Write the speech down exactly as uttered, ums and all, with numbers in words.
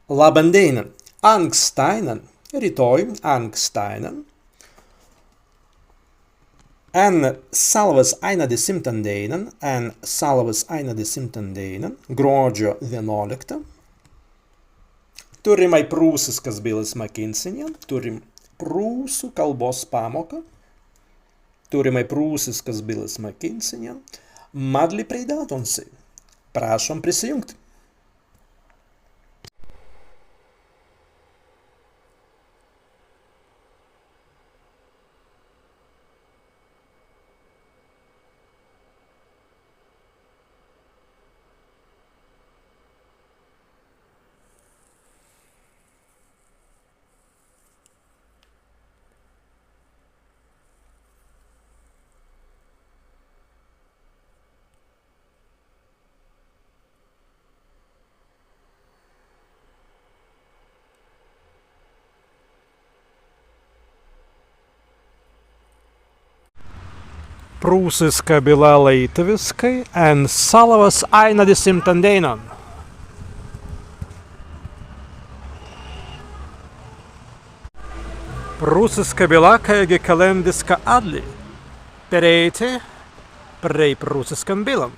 Labban dēinan, ankstāinan, ritāi ankstāinan. En salwas aīnadesimtan dēinan, en salwas aīnadesimtan dēinan, grōdžo wienōliktan. Turrimai prūsiskas billas mukīnsenjan, turrim prūsu kalbas pamokā. Turrimai prūsiskas billas mukīnsenjan, madli preidātun si. Prašom prisijungt. Prūsiska bilā laītawiskai en salwas aīnadesimtan dēinan. Prūsiska bilā kāigi kalēndiska adli. Pereiti prei prūsiskan billan.